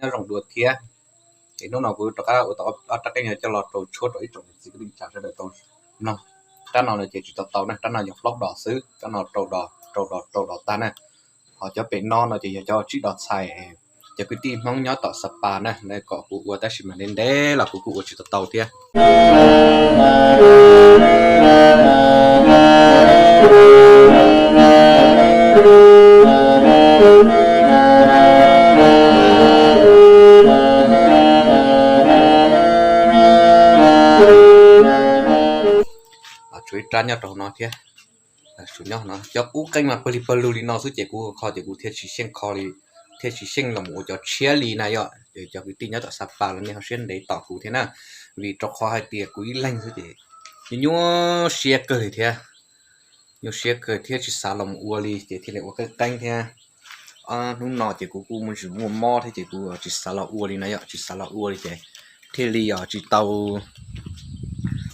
nyob zoo dua thiab. Es hnub no kuv rov qab ua tau ob rab qeej no coj los rau tshuab rau ib tsoom niam txiv kwv tij sawv daws tau mloog. Rab no no ces tsis tau tau na, rab no yog plaub dos xwb, rab no rau dos rau dos rau dos tag na. Ho cov pem no no ces yog cov tsib dos txhais, cov kwv tij Hmoob nyob tom Xa Pas na, lawv kom kuv ua tab sis mas ntev ntev los kuv kuj ua tsis tau tau thiab. Tshuav ib rab nyob rau no thiab. Cov qub qeej mas pawg li pawg lug li no xwb ces kuv kho ces kuv thiaj tsis xyeej kho li, thiaj tsis xyeej los ua cov tshiab li na yom. Ces cov kwv tij nyob tom Xa Pas los nej ho siab ntev tos kuv thiab na, vim rau qhov hais tias kuv ib leeg xwb ces nyuaj siab kawg li thiab. Nyuaj siab kawg thiab tsis xav los ua li ces thiaj li ua qeej qeeb thiab. Hnub no ces kuv kuj muaj tsis muaj mob thiab ces kuv tsis xav los ua li na yom, tsis xav los ua li ces thiaj li os tsis tau,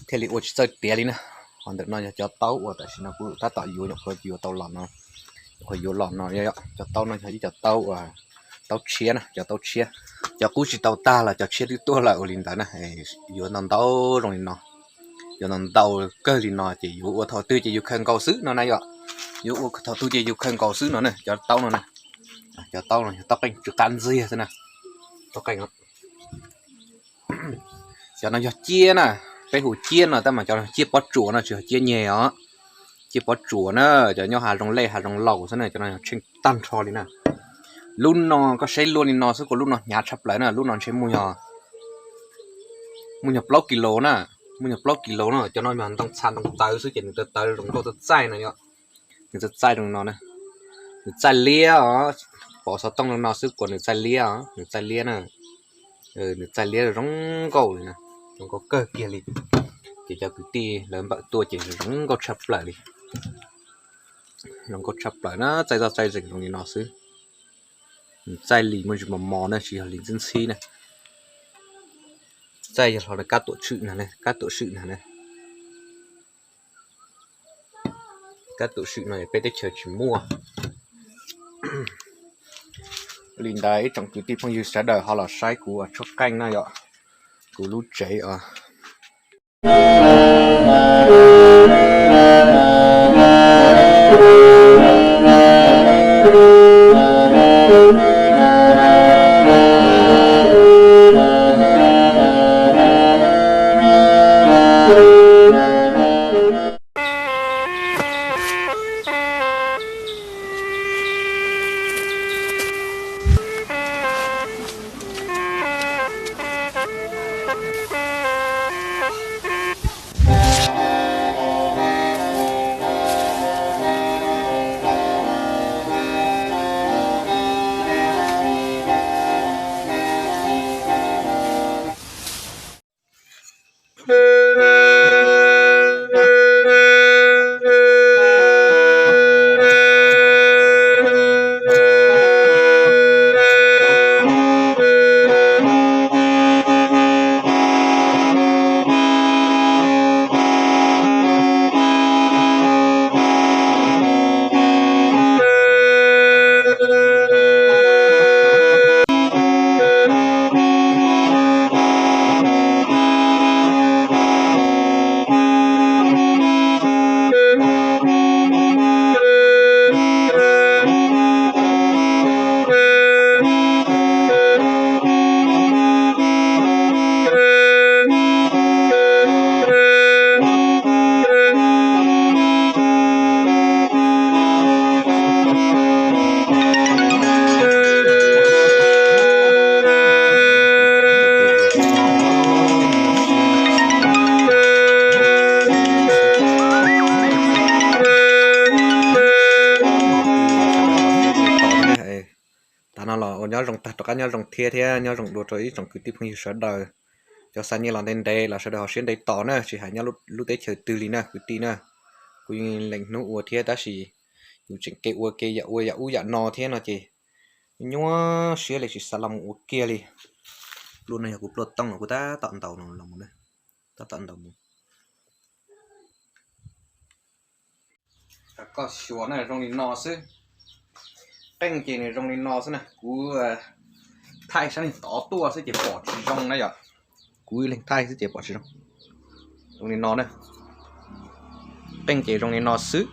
thiaj li ua tsis txawj tiav li na. Ho ntawm no yog cov taub uas tam sim no kuv tab tom yuav nyuam qhuav yuav tau los no, nyuam qhuav yuav los no. Cov taub no yog ib cov taub uas taub tshiab na, cov taub tshiab, cov qub tsis tau tag los cov tshiab twb tuaj lawm ua li ntawd na. Yuav ntau ntau zoo li no, yuav ntau ntau kawg li no ces yuav ua thaum twg ces yus khaws nkaus xwb no na yom. Yuav ua thaum twg ces yus khaws nkaus xwb no na, cov taub no na. Cov taub no yog taub qeej tsw qab ntxiag xwb na, taub qeej. Cov no yog ciab na, peb hu ciab no tab mas cov no ciab pob tsuas no tsis yog ciab nyeg os. Ciab pob tsuas na, cov nyob hav zoov lej hav zoov laus xwb na, cov no yog tsheej tag nrho li na. Lub no koj saib luaj li no xwb kuj lub no hnyav tshaj plaws na, lub no ntshe muaj yog, muaj yog plaub kis lus na, muaj yog plaub kis lus na. Cov no yog ntoo txha ntoo tawv xwb ces nws tawv tawv zoo nkauj txaij txaij no yom. Nws txaij txaij zoo no na, nws txaij liab os. Pom xov tooj zoo no xwb kuas nws txaij liab os, nws txaij liab na. Nws txaij liab zoo nkauj li na, zoo nkauj kawg kiag li. Ces cov kwv tij lawv npawm tuaj ces zoo nkauj tshaj plaws li, zoo nkauj tshaj plaws na, txaij txoj txaij zeem zoo li no xwb. Nws txaij li muaj ntsis mos mos na, tsis yog li ntxhib ntxhib na. Txaij yog hlo kab tuam swm na, kab tuam swm na. Kab tuam swm no peb teb chaws tsis muaj. Li ntawd ib tsoom kwv tij phooj ywg sawv daws ho los saib kuv tshuab qeej na yom, kuv lub tsev os. Tag no los ua nyob zoo tag rov qab nyob zoo thiab thiab nyob zoo dua rau ib tsoom kwv tij phooj ywg sawv daws. Cov xa nyiaj los ntev ntev los sawv daws ho siab ntev tos na, tsis hais nyob lub teb chaws twg li na kwv tij na. Kuv yeej lees hnub ua thiab tab sis yus tseem kev ua ke yam ua yam ub yam no thiab no ces nyuaj siab li tsis xav los mus ua kiag li. Pluaj no yog kuv pluaj tooj los kuv tab tom ntaus los mus, tab tom ntaus mus. Koj xyuas na zoo li no xwb. Qeej ces nws zoo li no xwb na, kuv Thaij sab neeg tod tuaj xwb ces pom tsis zoo na yom. Kuv ib leeg thaij xwb ces pom tsis zoo. Zoo li no na. Qeej ces zoo li no xwb.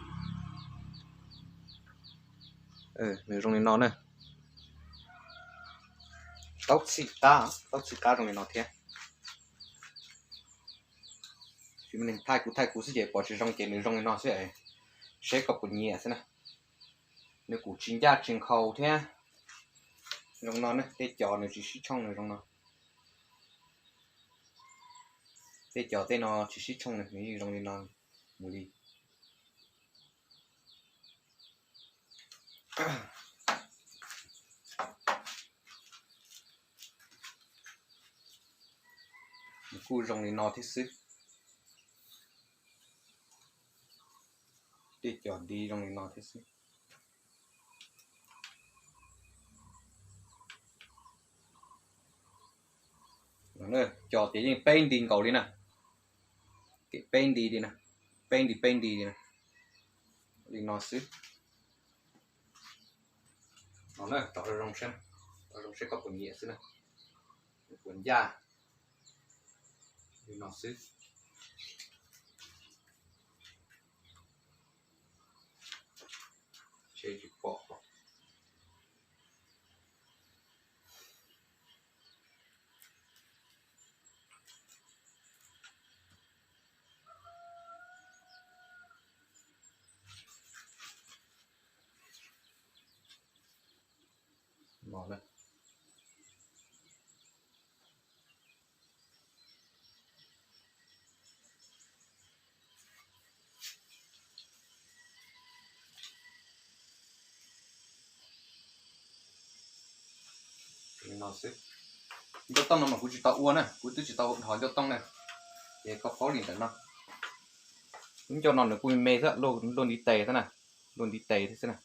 Nws zoo li no na. Taub txhij qab, taub txhij qab zoo li no thiab. Tsis muaj neeg thaij, kuv thaij kuv xwb ces pom tsis zoo ces nws zoo li no xwb. Seb koj puas nyiam xwb na. Nws kuj tsis ncaj tsis nkhaus thiab. Zoo no ne, tej cov nws tsis sib tshooj nws zoo no. Tej cov tej no tsis sib tshooj nws, nws yeej zoo li no mus li. Nws kuj zoo li no thiab xwb. Tej cov di zoo li no thiab xwb. Cov tias yeej peb nti nkaus li na. Kev peb nti li na. Peb nti peb nti li na. Li no xwb. No na, rau zoo seb, rau zoo seb koj puas nyiam xwb na. Puas ncaj. Li no xwb. Seb tsis pom. Ncauj tooj no mas kuv tsis tau ua na, kuv twb tsis tau dhos ncauj tooj na. Ces koj paub li ntawm no. Lub ncauj no nws kuj me me xwb, luaj ntiv tes xwb na, luaj ntiv tes thiab xwb na.